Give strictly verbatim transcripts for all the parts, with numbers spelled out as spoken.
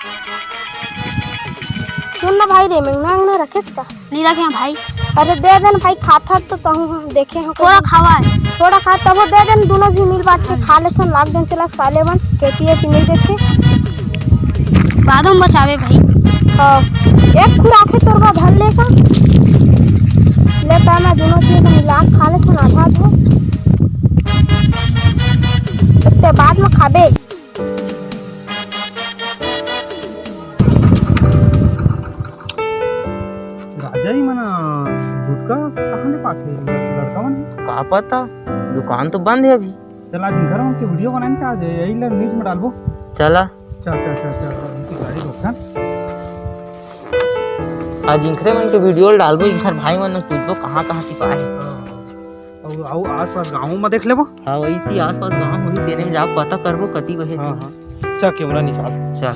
सुन ना भाई रे, मेंगना अंगना रखेच का? नहीं रखे हैं भाई। अरे दे देन भाई, खाथर तो तहूँ ह, देखे हो थोड़ा कभी। खावा है। थोड़ा खा, तबो दे देन, दोनों जी मिल बांट के खा लेथन। लाग देन चला साले मन, केटी एटी मिल देथे। बादों में बचावे भाई। हाँ, एक खुराक है तोरवा भर लेगा। ले पा मैं दोनों चीज मिला के खा लेथन आधा आधा। इतने बाद में खाबे। राजा ही मना गुटका कहाँ ले पाथे लड़का मन? का पता, दुकान तो बंद है अभी। चल आज इनकर मन के वीडियो बनाएन का, आज यही ले न्यूज में डालबो। चला। चल चल चल चल, इनकी गाड़ी रोक ना। आज इनकरे मन के वीडियो डालबो, इनकर भाई मन पूछबो कहाँ कहाँ ती पाए। अउ, अउ आसपास गाँव में देख लेबो। हाँ, वही थी आसपास गाँव होही, तेने में जाके पता करबो कती बहे हाँ, हाँ। चल, कैमरा निकाल। चल।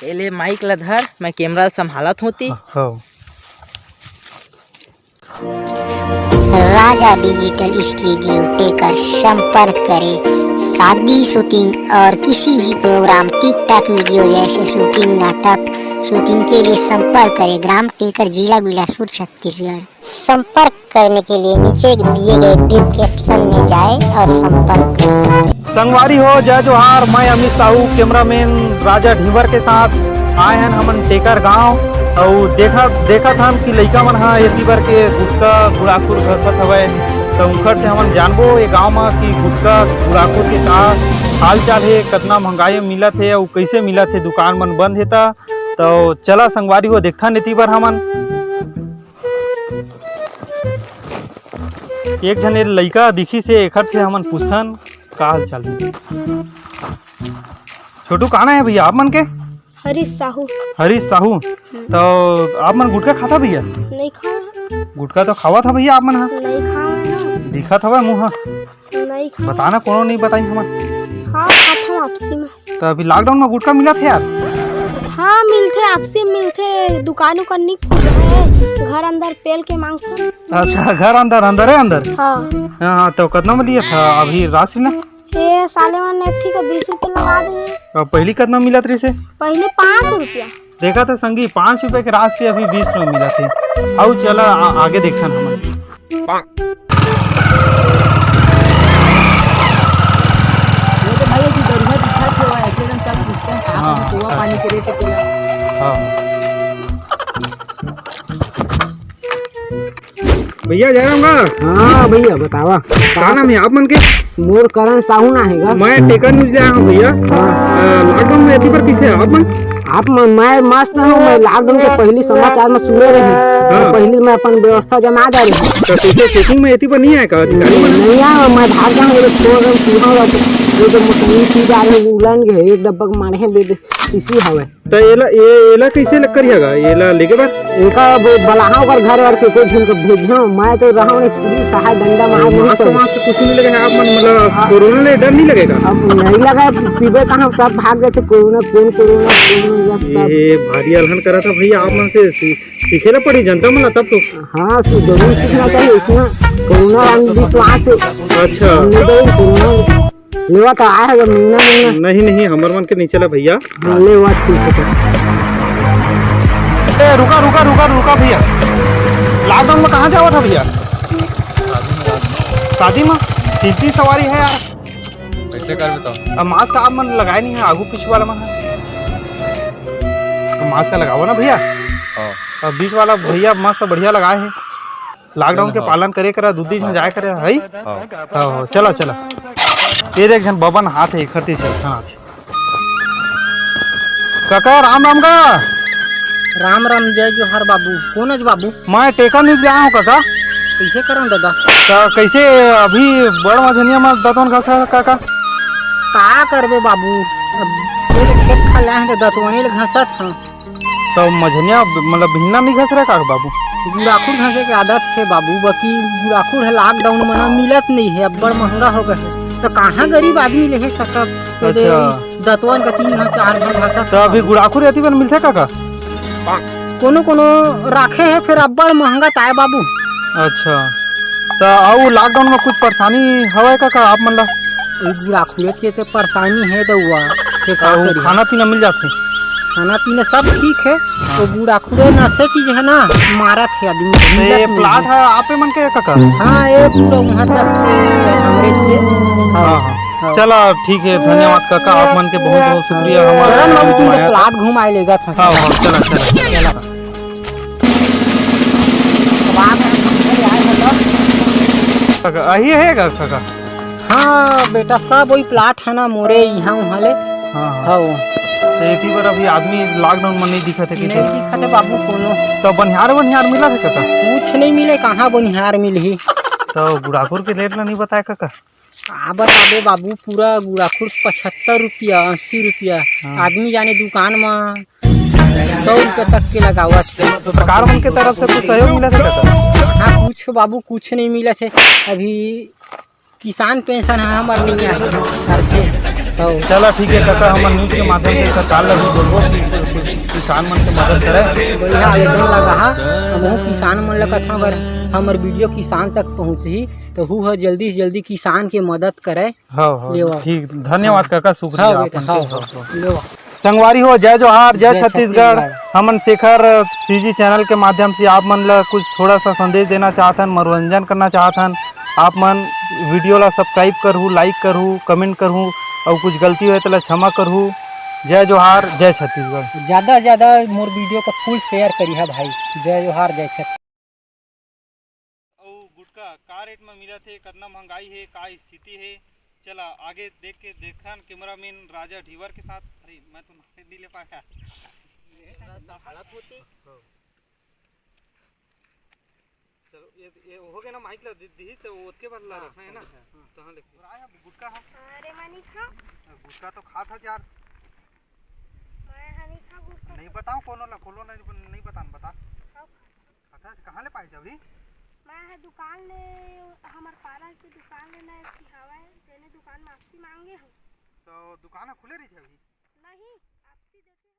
ए ले माइक ला धर, मैं कैमरा ला संभालत होती। हाँ। राजा डिजिटल स्टूडियो टेकर संपर्क करें। शादी शूटिंग और किसी भी प्रोग्राम, टिकटॉक वीडियो जैसे शूटिंग, नाटक शूटिंग के लिए संपर्क करें। ग्राम टेकर, जिला बिलासपुर, छत्तीसगढ़। संपर्क करने के लिए नीचे दिए गए डिस्क्रिप्शन में जाएं और संपर्क कर सकते हैं। संगवारी हो, जय जोहार, मैं अमित साहू, कैमरामैन राजा ढीवर के साथ आए हन हमन टेकर गांव। अउ देखा, देखत हन कि लइका मन ह एती बर के गुटका गुड़ाखुर घसत हवय, त उंखर से हमन जानबो ये गांव म कि गुटका गुड़ाखुर के का हाल चाल हे, कतना महंगाई म मिलत हे अउ कइसे मिलत हे, दुकान मन बंद हे त। त चला संगवारी हो, देखथन एती बर हमन। एक झन ए लइका दिखिस हे, एखर से हमन पूछथन का हाल चाल हे। छोटू, का नाम हे भैया आप मन के? हरीश साहू। हरीश साहू। हम्म। तो आप मन गुटखा खाता भैया? नहीं खावा। गुटखा तो खावा था भैया आप मन हा। नहीं खावा ना। दिखा था मुँह। नहीं खावा। बताना कोनो नहीं बताई हमन। हाँ, खाता आपसी में। तो अभी लॉकडाउन में गुटखा मिला थे यार? हाँ, मिलथे, आपसी मिलथे, दुकान उकान नहीं खुले हे, घर अंदर पेल के मांगथे। अच्छा, घर अंदर, अंदर है अंदर? हाँ। हाँ, हाँ, तो कितना में लिया था अभी राशि ना? ए साले मन एक ठीक है बीस रुपए लगा दे। अब पहली कितना मिलत रहिस हे? पहले पाँच रुपया। देखा था संगी, पाँच रुपए के राशि अभी बीस में मिलत हे। आओ चला आ, आगे देखथन हमन। वो तो भाई अभी दरुआ दिखा थे, वो ऐसे एकदम चल पूछते हैं साथ हाँ, में गोवा अच्छा। पानी के रेट के। हाँ। भैया जय राम का। हाँ भैया बतावा। का नाम हे आप मन के? मोर करण साहू ना हे गा। मैं टेकर न्यूज ले आया हूँ भैया। हाँ। अ, लॉकडाउन में एती पर किसे आप मन? आप मन, मैं मस्त हूँ। मैं लॉकडाउन के पहली समाचार में सुने रहे हूँ। हाँ। तो पहली मैं अपन व्यवस्था जमा जा रही हूँ। तो कैसे चेकिंग में एती पर नहीं आए का अधिकारी मन? नहीं आया, मैं भाग जाऊँ। ये तो छोड़ रहे हूँ, पी रहा हूँ। ये तो मौसमी पी जा रहे हैं, उलन के एक डब्बा के मारे हैं, दे दे, शीशी हवे। त एला, ए-, एला कइसे ल-, करिहा गा? एला लेगे बर? एका ब-, बलाहा ओकर घर वर के कोई झन के भेजहूँ। मैं तो रहूँ नहीं, पुलिस सहाय डंडा मार नहीं मास्क, पड़े। मास्क कुछ नहीं लगे आप मन, मतलब, हाँ। कोरोना ले डर नहीं लगेगा? अब नहीं लगा, पीबे कहाँ, सब भाग जाते, कोरोना, कौन कोरोना, कोरोना, ये सब। ये भारी अलहन करा था भैया, आप मन से सी-, सीखे ला पड़ी जनता मन ला तब तो। हाँ, सी-, जरूर सीखना चाहिए, इसमें कोरोना अंधविश्वास है। अच्छा। हम नहीं करेंगे कोरोना। लेवा तो आए हे, मिलना, मिलना। नहीं, नहीं, हमर मन के नहीं चला भैया। हाँ, लेवा, ठीक है, ठीक। ए, रुका, रुका, रुका, रुका भैया। लॉकडाउन में कहाँ जावा था भैया? शादी में। तीन, तीन सवारी है यार। कैसे कर बताओ? अब मास्क आप मन लगाए नहीं है, आगू पीछू वाला मन है। तो मास्क लगावा ना भैया। हाँ। अब बीच वाला भैया मस्त बढ़िया लगाए है। लॉकडाउन के हाँ। पालन करे करा, दू दिन जाए करे, है? हाँ। हाँ, चला, चला। ये देख, झन बबन हाथ है, इखरती से, हाँ, अच्छा। काका, राम राम का। राम राम, जय जोहार बाबू। कौन है बाबू? मैं टेकर न्यूज ले आया हूँ, काका। कैसे करम दादा? तो कैसे अभी बड़ मझनिया में दतवन घसा है, काका? का करबे बाबू, अब खेत, खेत खा लाए हैं तो दतवने ले घसत हैं। तो मझनिया, मतलब, भिन्ना नहीं घस रहा का बाबू? गुड़ाखुर घसे के आदत हे बाबू, बाकी गुड़ाखुर है लॉकडाउन में ना मिलत नहीं है, अब्बड़ महंगा हो गए है। तो कहाँ गरीब आदमी ले सकत? अच्छा। दतवन का तीन घंटा, चार घंटा घसत तो अभी गुड़ाखुर एती बर मिलथे का, का? कोनो कोनो राखे है, फिर अब्बड़ महंगा ताय बाबू। अच्छा। तो अउ लॉकडाउन में कुछ परेशानी हवय का, का आप मन ला? ए गुड़ाखुर के तो परेशानी है दउआ। ठीक है, अउ करिए। खाना पीना मिल जाथे? खाना पीना सब ठीक है। हाँ। वो गुड़ाखुरे नशे चीज है ना, मारत है आदमी, तो ये मिलत नहीं प्लाट है। है आपे मन के काका? हाँ, ये पूरा वहाँ तक के हमरे के। हाँ, हाँ, हाँ। हाँ। चला, ठीक है, धन्यवाद काका, आप मन के बहुत बहुत शुक्रिया, हमारा चला ना, वो तुमको आया था। प्लाट घुमाए लेगा था। हाँ, हाँ, चला, चला। चला। काका, अही है का काका? हाँ बेटा, सब वही प्लाट है ना मोरे यहाँ वहाँ ले। हाँ, हाँ। हाँ। तो एती बर अभी आदमी लॉकडाउन में नहीं दिखत है कि नहीं दिखत है बाबू कोनो। तो बनिहार, बनिहार मिला था काका? कुछ नहीं मिले, कहाँ बनिहार मिलही? तो गुड़ाखुर के रेट ला नहीं बताया काका? का बताबे बाबू, पूरा गुड़ाखुर पचहत्तर रुपया, अस्सी रुपया। हाँ। आदमी जाने दुकान में सौ रुपया तक के लगावत है। तो सरकार मन के तरफ से कुछ सहयोग मिला था काका? हाँ, कुछ बाबू, कुछ नहीं मिला थे। अभी किसान पेंशन है हमर नहीं है, सरकार से। हाँ। चला ठीक है काका, हमर न्यूज के माध्यम से सरकार ला भी बोलबो कि किसान मन के मदद करे। बढ़िया, एकदम लगा हा। हमहू किसान मन ला कथा, अगर हमर वीडियो किसान तक पहुँचही तो हु ह जल्दी से जल्दी किसान के मदद करे। हाँ, हाँ, लेवा। ठीक, धन्यवाद काका, शुक्रिया हाँ आप बेटा, मन के। हाँ, हाँ, हाँ। लेवा। संगवारी हो, जय जोहार, जय जय छत्तीसगढ़। छत्तीसगढ़। हमन शेखर सीजी चैनल के माध्यम से आप मन ला कुछ थोड़ा सा संदेश देना चाहत हन, मनोरंजन करना चाहत हन। आप मन वीडियो ला सब्सक्राइब करहू, लाइक करहू, कमेंट करहू, अउ कुछ गलती होए तेला क्षमा करहू। जय जोहार, जय छत्तीसगढ़। ज्यादा से ज्यादा मोर वीडियो को फुल शेयर करिहा भाई। जय जोहार, जय छत्तीसगढ़। अउ गुटखा का रेट म मिलत हे, कतना महंगाई हे, का स्थिति हे, चला आगे देख के देखन कैमरामैन राजा ढीवर के साथ। अरे, मैं तो नाम नहीं ले पाया। हालत होती। हाँ। चलो, ये, ये हो गया ना, माइक ला दि-, दिहिस तो ओतके बार ला हाँ, रखना है ना? हाँ, हाँ। तो हाँ, लेके। और आया गुटखा, हाँ। अरे, मैं नहीं खाऊं। गुटखा तो खात हस यार। मैं हाँ नहीं खाऊं गुटखा। नहीं बताऊं कोनो ला, कोनो ला नहीं, नहीं बतान, बता। खाओ, खाओ। अच्छा, कहाँ ले पाए जब ही? मैं ह दुकान ले, हमर पारा के दुकान ले ना, एक ठी हवय, तेने दुकान में आपसी मांगे हूँ। तो दुकान ह खुले रही अभी? नहीं, आपसी देते।